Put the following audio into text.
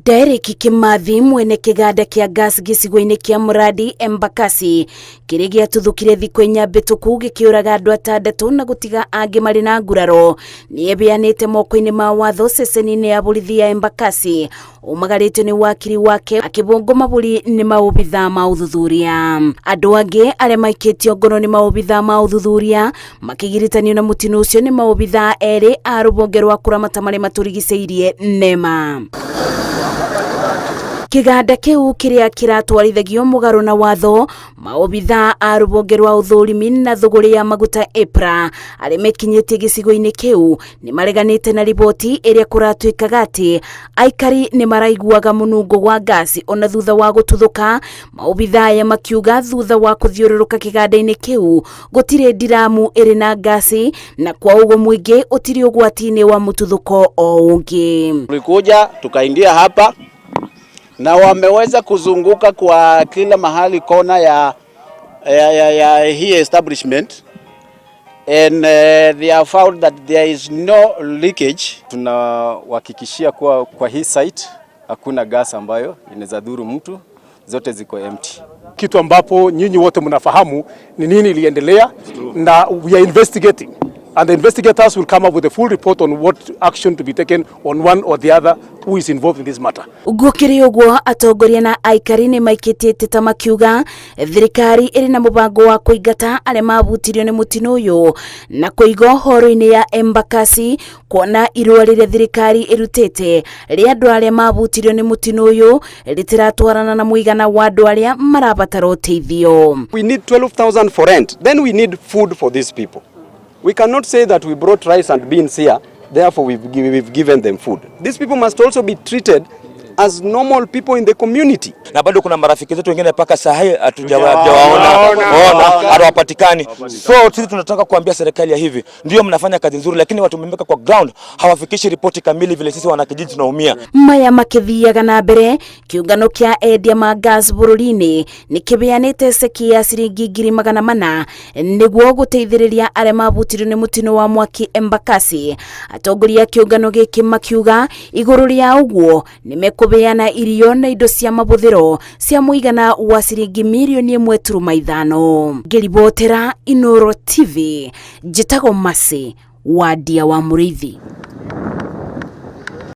Derek Kimathi mwene kĩganda kĩa gas gĩcigo-inĩ kĩa Muradi Embakasi kĩrĩa gĩatuthũkire thikũ inya mbĩtũku gĩkĩũraga andũ atandatũ na gũtiga angĩ marĩ na nguraro nĩebeanĩte moko-inĩ ma watho ceceni-inĩ ya borithi ya Embakasi ũmagarĩtio nĩ wakiri wake akĩbũngwo mabũri nĩ maobithaa ma ũthuthuria. Andũ angĩ arĩa maikĩtio ngono nĩ maobithaa ma ũthuthuria makĩgiritanio na mũtino ũcio nĩ maobithaa erĩ a rũhonge rwa kũramata marĩa matũrigicĩirie NEMA. Kĩganda kĩu kĩrĩa kĩratwarithagio mũgarũ na watho maobithaa a rũhonge rwa ũthũrimi na thũgũrĩ ya maguta EPRA arĩa mekinyĩtie gĩcigo-inĩ kĩu nĩ mareganĩte na riboti ĩrĩa kũratuĩkaga atĩ aikari nĩ maraiguaga mũnungo wa ngasi ona thutha wa gũtuthũka. Maobithaa aya makiuga thutha wa kũthiũrũrũka kĩganda-inĩ kĩu gũtirĩ ndiramu ĩrĩ na ngasi na kwa ũguo mũingĩ ũtirĩ ũgwati-inĩ wa mũtuthũko o ũngĩ. Tulikuja tukaingia hapa na wameweza kuzunguka kwa kila mahali kona ya hii establishment and they have found that there is no leakage. Tunawahakikishia kuwa kwa hii site hakuna gas ambayo inaweza dhuru mtu, zote ziko empty. Kitu ambapo nyinyi wote mnafahamu ni nini iliendelea, na we are investigating and the investigators will come up with a full report on what action to be taken on one or the other who is involved in this matter. Gũkĩrĩ ũguo atongoria na aikari nĩ maikĩtie iteta makiuga thirikari ĩrĩ na mũbango wa kũingata arĩa mabutirio nĩ mũtino ũyũ na kũiga horo-inĩ ya Embakasi kuona irũa rĩrĩa thirikari ĩrutĩte rĩa andũ arĩa mabutirio nĩ mũtino ũyũ rĩtiratwarana na mũigana wa andũ arĩa marabatara ũteithio. We need 12,000 for rent. Then we need food for these people. We cannot say that we brought rice and beans here, therefore we've given them food. These people must also be treated as normal people in the community. Na bado kuna marafiki zetu wengine mpaka saa hii hatujawaona, ona hawapatikani. So sisi tunataka kuambia serikali ya hivi, ndio mnafanya kazi nzuri, lakini watu mmeweka kwa ground hawafikishi ripoti kamili vile sisi wanakijiji tunaumia. Maya makĩthiaga na mbere, kĩũngano kĩa endia ma gas bũrũri-inĩ nĩ kĩbeanĩte ceki ya ciringi 400,000 nĩguo gũteithĩrĩria arĩa mabutirio nĩ mũtino wa mwaki Embakasi. Atongoria a kĩũngano gĩkĩ makiuga igũrũ rĩa ũguo nĩ mekũbeana irio na indo cia mabũthĩro cia mũigana wa ciringi 1.5 mirioni. Ngĩribotera Inooro TV, njĩtagwo Mercy Wandia wa Mũrĩithi.